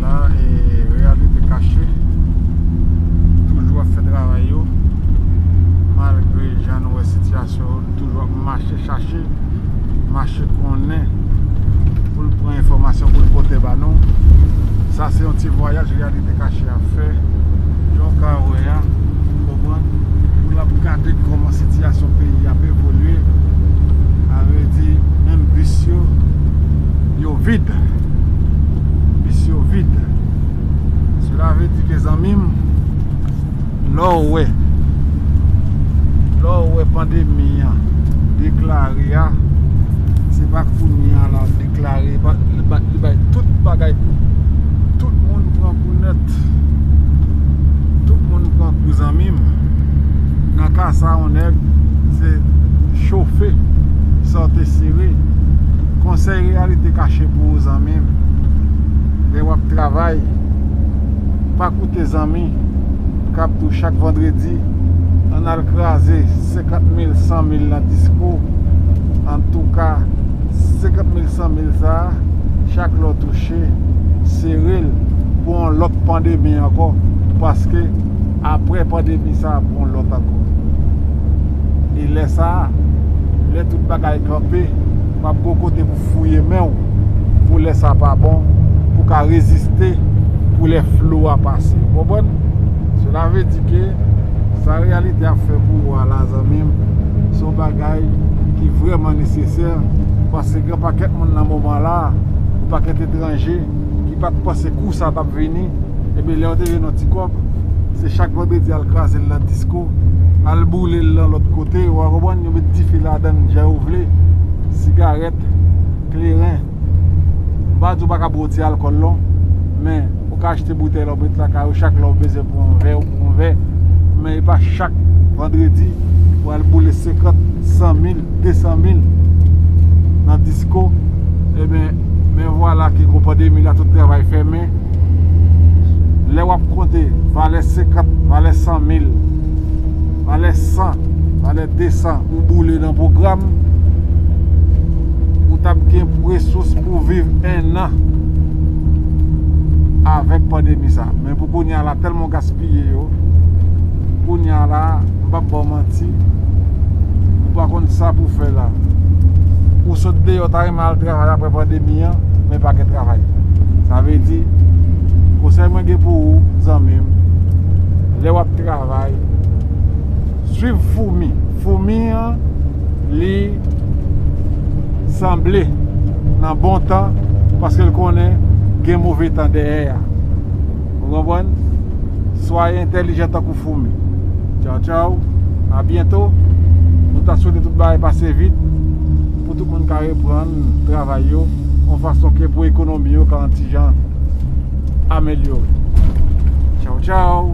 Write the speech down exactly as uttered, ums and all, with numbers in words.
La, e, Reyalite Kache toujou ap fè travay yo, malgre jan nou wè sitiyasyon yo, nou toujou ap mache chache, mache konnen, pou l pran enfòmasyon, pou l pote ba nou. Sa se yon ti vwayaj Reyalite Kache ap fè. Jan w ka wè a, konprann, pou l ap gade kòman sitiyasyon peyi ap evolye. Sa vle di, menm bis yo, yo vid. Bis yo vid. Sela vle di ke, zanmi m, lè w wè, lè w wè pandemi an deklare a, se pa kounye a la deklare, li ba-, li ba-, li bay tout bagay kou. Tout moun pran kou nèt. Tout moun pran kou, zanmi m. Nan ka sa, yon nèg se chofe, sa w te sere. Konsèy Reyalite Kache pou ou, zanmi m. Lè w ap travay, pa koute zanmi k ap di w chak vandredi, ann al kraze senkant mil, san mil nan disko. Antouka, senkant mil, san mil sa a, chak lè w touche, sere l pou yon lòt pandemi ankò, paske apre pandemi sa a, pou yon lòt ankò. E lè sa a, lè tout bagay kanpe, w ap gon kote pou fouye men w, pou lè sa pa bon, pou ka reziste, pou lè flo a pase. Ou konprann? Sela vle di ke sa Reyalite ap fè pou ou a la, zanmi m, se yon bagay ki vrèman nesesè, paske gen pakèt moun nan moman la, yon pakèt etranje ki pa t panse kou sa t ap vini, ebyen, lè yo te jwenn yon ti kòb, se chak vandredi al kraze l nan disko, al boule l nan lòt kote, ou a konprann, yo met dife ladan l jan yo vle, sigarèt, kleren. M pa di w pa ka bwè yon ti alkòl non, men ou ka achte boutèy la, ou met lakay ou, chak lè w bezwen pran yon vè, ou pran yon vè. Men e pa chak vandredi pou al boule senkant, san mil, de san mil nan disko. Ebyen, men vwala ke gwo pandemi la, tout travay fèmen. Lè w ap konte valè senkant, valè san mil, valè san, valè de san, ou boule nan pwogram, ou t ap gen resous pou viv enn an avèk pandemi sa. Men pou kounye a la, tèlman w gaspiye yo, kounye a la, m p ap ba w manti, ou pa konn sa pou w fè la. Ou sot deyò, ta renmen al travay apre pandemi an, men pa gen travay. Sa vle di, konsèy mwen gen pou ou, zanmi m, lè w ap travay, swiv foumi. Foumi an, li sanble nan bon tan, paske l konnen gen move tan dèyè a. Ou konprann? Swa entèlijan tankou foumi. Tchaw, tchaw. A byento. Nou ta swete tout bagay pase vit pou tout moun ka reprann travay yo yon fason ke pou ekonomi yo ka yon ti jan amelyore. Tchaw, tchaw.